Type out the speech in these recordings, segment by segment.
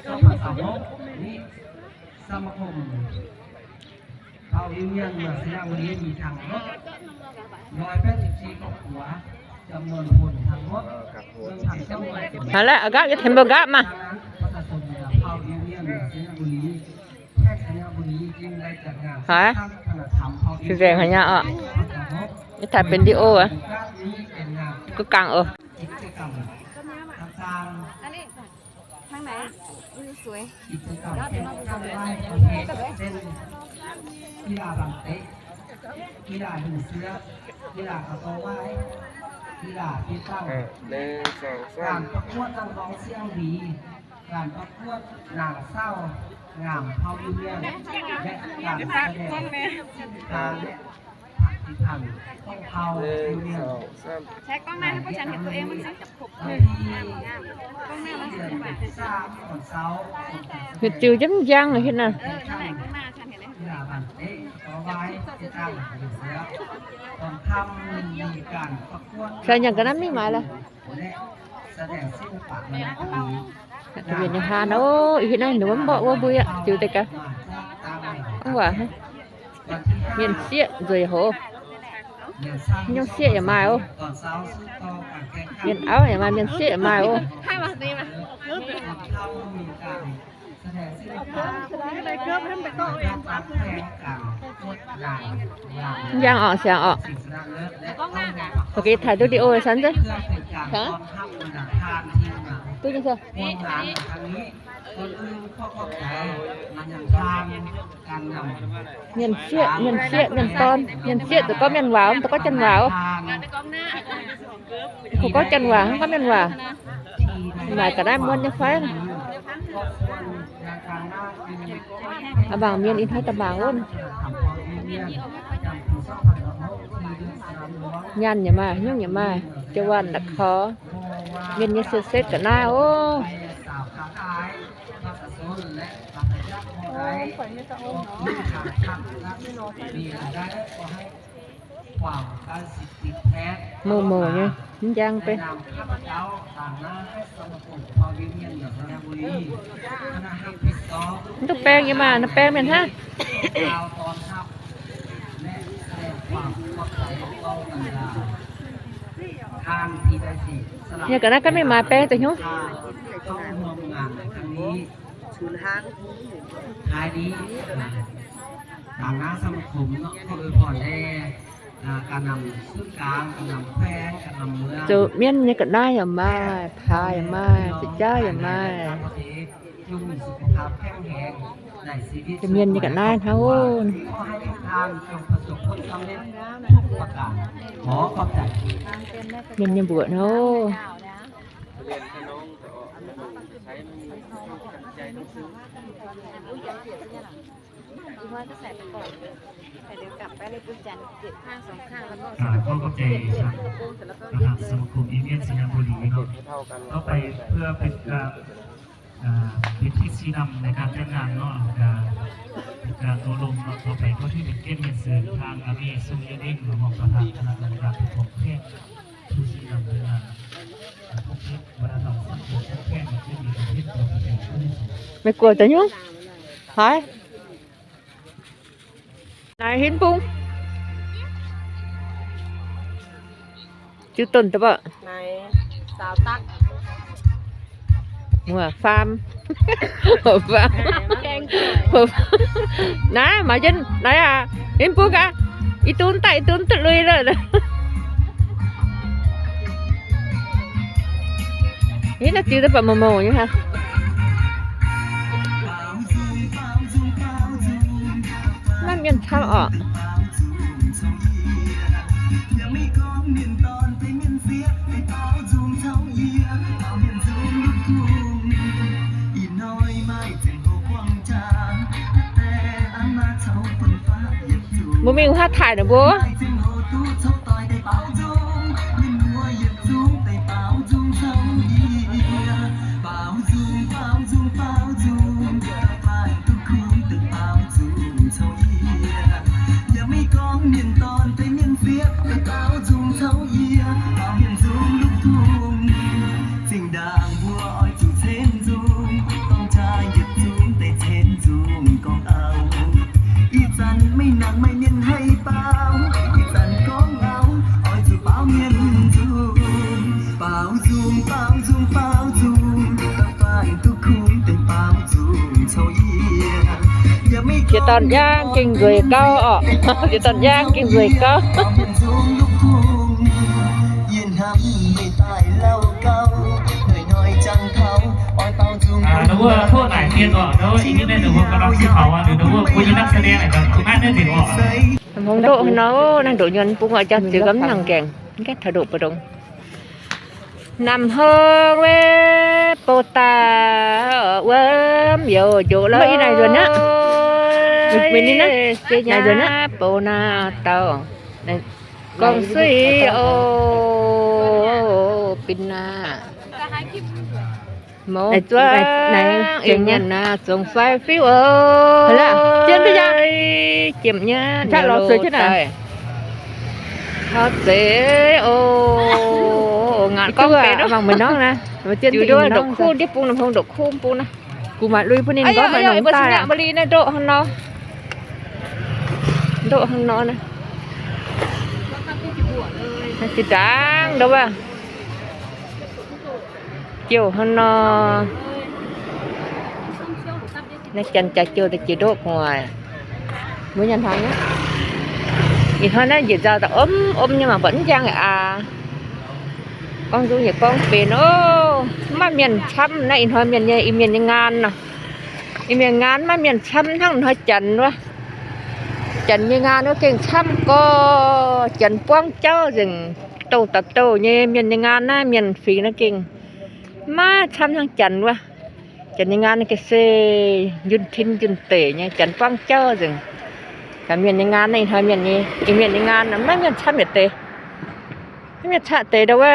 ສອງພັນຊາວຫົກນີ້ ສະມາຄົມເຜົ່າອິນດຽນເມືອງໄຊຍະບູລີມີທັງໝົດຮ້ອຍແປດສິບສີ່ຄອບຄົວ ຈຳນວນຄົນທັງໝົດໜຶ່ງພັນສອງຮ້ອຍຄົນ. ຫັ້ນແຫຼະ ເອົາກະ ເຫັນບໍ່ກະ ມາ ປະຊາຊົນເຜົ່າອິນດຽນເມືອງໄຊຍະບູລີ ແຂວງໄຊຍະບູລີຈຶ່ງໄດ້ຈັດງານ ຮະ ວັດທະນະທຳເຜົ່າອິນດຽນ ຊິແບ່ງໃຫ້ຍາອອກ ນີ້ຖ້າເປັນວິດີໂອ ໂອກາດນີ້ເປັນງານ ກະກາງ ເອີ ກິດຈະກຳຕ່າງໆ ທາງໃນ ວິວສວຍ ກິດຈະກຳເປັນຄັ້ງຫຼາຍປະເພດ ເຊັ່ນ ກິລາບານເຕະ ກິລາດຶງເຊືອກ ກິລາກະຕໍ້ວາຍ ກິລາຕີຕັງ ເອີ ໜຶ່ງ ສອງ ສາມ ການປະກວດນັກຮ້ອງສຽງດີ ການປະກວດນາງສາວງາມເຜົ່າອິນດຽນ ແລະ ການສະແດງສິນຄ້າ ແລະ ຜະລິດຕະພັນຂອງເຜົ່າອິນດຽນ. ໃຊ້ກ້ອງໜ້າໃຫ້ພວກສັນເຫັນຕົວເອງມັນຊິ ກ້ອງໜ້າມັນຊິ ເຮັດຈື່ຈັ່ງຈັ່ງເຮັດນະ ໃສ່ຫຍັງກະນຳມີໝາຍລະ ແລະ ສະແດງສິລະປະວັນນະທຳ ນັກຮຽນໃນຮ້ານ ໂອ້ ອີເຮັດໜ້ອຍໜວມເບາະ ໂອ້ ເບື່ອ ຈື່ແຕ່ກະ ເອົາວ່າ ຮຽນເສຍເລີຍໂຫ ຍັງເສຍຢ່າມາຍໂອ້ ຮຽນເອົາຢ່າມາຍ ຮຽນເສຍຢ່າມາຍໂອ້ ຢ່າງອອກ ສຽງອອກ ໂອເຄ ຖ່າຍວິດີໂອໃຫ້ຊັ້ນເດີ້ ຮະ ຕຸ້ຍຈັ່ງຊັ້ນ ມ້ຽນເຊຍ ມ້ຽນເຊຍ ມ້ຽນຕອນ ມ້ຽນເຊຍ ແຕ່ກໍມ້ຽນຫວາວ ແຕ່ກໍຈັນຫວາວ ເຂົາກໍຈັນຫວາວ ເຮົາກໍແມ່ນຫວາວ ຫຼາຍກະໄດ້ ມ່ວນຢ່າໄຟ ອະບາງ ມ້ຽນອີໄທຕະບາງໂອ້ນ ຢ້ານຢ່າມາ ຍຸງຢ່າມາ ຈະຫວັນລະຂໍ ມ້ຽນຢ່າເສດເສດກະໜ້າ ໂອ້ ໂມໂມຢູ່ ມັນຍ່າງໄປ ນ້ຳແປ້ງຢ່າມາ ນ້ຳແປ້ງແມ່ນຮະ ນີ້ກະນະ ກະແມ່ນມາແປ້ງແຕ່ຍູ ສູນຮາງ ທ້າຍນີ້ ຕາງໜ້າສະມາຄົມເນາະ ຂໍອວຍພອນແດ່ ການນຳສູນກາງ ການນຳແຂວງ ການນຳເມືອງ ເຈົ້າມ້ຽນນີ້ກະນາຍມາ ພາຍມາ ເຈົ້າຍມາ ຈົງມີສຸຂະພາບແຂງແຮງໃນຊີວິດ ຈະມ້ຽນນີ້ກະນາຍເຮົາ ຂໍໃຫ້ທຸກທ່ານຈົ່ງປະສົບຜົນສຳເລັດທຸກປະການ ຂໍຂອບໃຈ. ມ້ຽນນີ້ບວດເຮົາ ອ່າ ຂໍຂອບໃຈທາງປະທານສະມາຄົມອິນດຽນໄຊຍະບູລີເນາະ ຕໍ່ໄປເພື່ອເປັນການ ອ່າ ເປັນທິດຊີ້ນຳໃນການຈັດງານເນາະ ການ ການໂອ້ລົມເນາະ ຕໍ່ໄປ ຂໍຖືເປັນກຽດຮຽນເຊີນທາງອາເມ ຊຸງເຢເອງ ຮອງປະທານຄະນະອະນຸລັກຂອງແຂວງ ຜູ້ຊີ້ນຳເດີນທາງ ແມ່ກົວຕະຍຸງ ຫາຍ ນາຍຫີນປຸງ ຈື່ຕົ້ນຕະເບາະ ນາຍສາວຕັກ ຫົວຟາມ ຫົວຟາມ ນາ ມາຈົນ ນາຍ ອາ ເຫັນປູກະ ອີຕູນຕະ ອີຕູນຕະລຸຍເລີຍ ນີ້ນະ ຈື່ແຕ່ປະໂມໂມຢູ່ຫັ້ນ ມັນແມ່ນທາງອອກ ບໍ່ມີຫາຖ່າຍນະບໍ່? ເ ຕອນຢ່າງເກັ່ງເລີຍເກົ່າອອກ ຕອນຢ່າງເກັ່ງເລີຍເກົ່າ. ອ່າ ດາເວີໂທດຫຼາຍເທື່ອກໍ ດາເວີອີກນິດໜຶ່ງ ດາເວີກຳລັງຊິເຂົ້າ ດາເວີບໍ່ມີນັກສະແດງ ດາເວີມາເດີ ດາເວີ. ນາງໂດະເນາະ ນາງໂດະຍອນປຸງວ່າຈະຈື່ກັບນາງແກງ ແກງທະໂດະປະດົງ. ນຳຮອງເວໂປຕາເວີມໂຍໂຈເລີ ອີນາຍດວນນະ ເວນີ້ນະ ນາຍດວນນະ ໂປນາເຕົາ ກອງຊຸຍໂອ ປິນນາ ໝໍ ໃນ ໃນ ໃນ ເອີຍ ເກັ່ງນະ ນາ ສົງໄຟຟິວເອີຍ ເຈັບຍາ ເຈັບຍາ ຖ້າລອງຊ່ວຍ ເຮົາເຕະ ໂອ ງານກອງເປັນເນາະ ມັນເນາະນະ ມາເຈັບຢູ່ດ້ວຍ ດອກຄູນທີ່ປຸງນຳພອງ ດອກຄູນປຸງນະ ກູມາລຸຍຜູ້ນີ້ກໍມານ້ອງຕາຍ ມາລີນະ ໂດະຫັ້ນເນາະ ໂດະຫັ້ນເນາະນະ ຊິດັງເດີວ່າ ກ່ຽວຫັ້ນເນາະ ນາຈັນຈະກ່ຽວແຕ່ຈີໂດກຫົວ ບໍ່ຍັນທາງນະ ອີກເທົ່ານັ້ນ ເຢັນເຈົ້າຕະອົມ ອົມຍັງມາບັນຍັງອາ ກອງດູເຫຍກອງເປັນ ໂອ້ ມາມ້ຽນຊ້ຳນະ ອີນ້ອຍມ້ຽນໃຫຍ່ ອີມ້ຽນໃຫຍ່ງານນະ ອີມ້ຽນງານມາມ້ຽນຊ້ຳທັງນ້ອຍຈັນວະ ຈັນໃຫຍ່ງານວະ ເກັ່ງຊ້ຳກໍ ຈັນປວງເຈົ້າຈຶ່ງ ໂຕຕະໂຕໃຫຍ່ ມ້ຽນໃຫຍ່ງານນະ ມ້ຽນຝີນະ ເກັ່ງ ມາຊ້ຳທັງຈັນວະ ຈັນໃນງານກະເຊ ຢຸນທິນຢຸນເຕຍ ຈັນປອງເຈົ້າ ຈຶ່ງກະມ້ຽນໃນງານ ໃນເຮົາມ້ຽນນີ້ ອີມ້ຽນໃນງານນະ ມັນມ້ຽນຊ້ຳເດ ມັນມ້ຽນຊະເຕ ແຕ່ວ່າ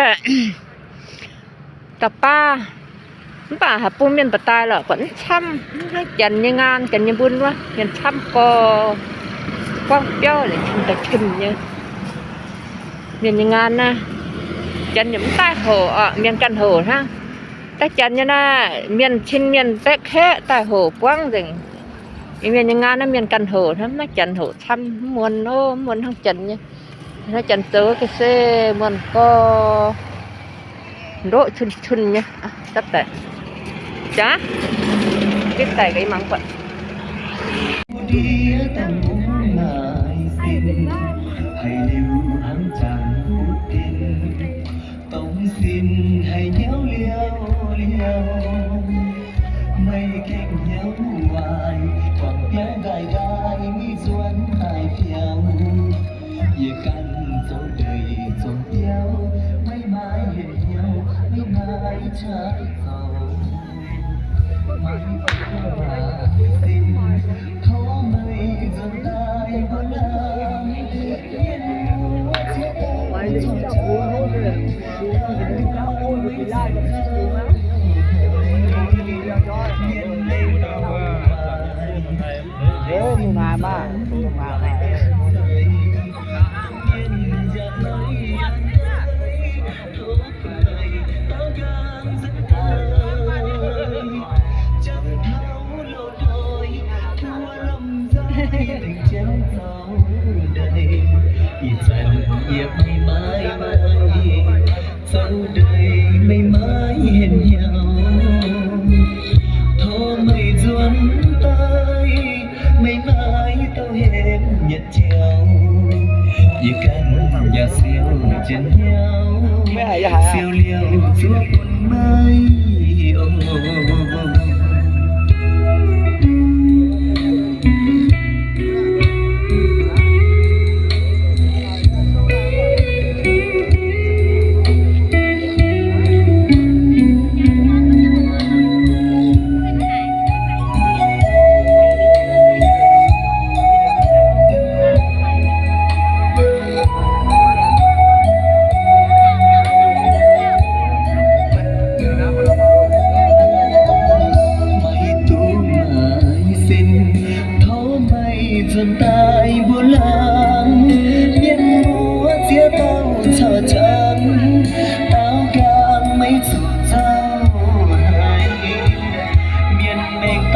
ຕາປ້າ ມັນປ້າຫາປູ້ມ້ຽນປະຕາຍລະ ກວ່າມັນຊ້ຳ ທັງຈັນໃນງານ ຈັນໃນບຸນວະ ມ້ຽນຊ້ຳກໍ ປອງເຈົ້າ ແລະ ຂຶ້ນກະຂຶ້ນເຍ ມ້ຽນໃນງານນະ ຈັນນີ້ມັນຕາຍໂຫ ອະ ມ້ຽນກັນໂຫນະ ຕາຈັນນີ້ນະ ມ້ຽນຊິນມ້ຽນແຕກແທ້ ຕາຍໂຫປວງເສັງ ອີມ້ຽນໃນງານນະ ມ້ຽນກັນໂຫທຳມະ ຈັນໂຫທຳມ່ວນ ໂອ້ ມ່ວນທັງຈັນນີ້ ທັງຈັນໂຕກະເຊ ມ່ວນກໍໂດະຊຸນໆນີ້ ອະ ຕັບແຕກ ຈ້າ ປິດໄຕກະອີໝັງກ່ອນ. ຕ້ອງສິ້ນໃຫ້ຍຽວລຽວລຽວ ໄມ້ເຄັ່ງຍຽວວາຍ ກວາງແກ້ວດາຍດາຍ ມີສວນອາຍພຽວ ຢາກກັນໂຈເດີຍໂຈຕຽວ ໄມ້ໄມ້ເຫັນຍຽວ ໄມ້ໄມ້ຊາຍໂຕ. ເອີ ໜູນາມາ ໜູນາມາ.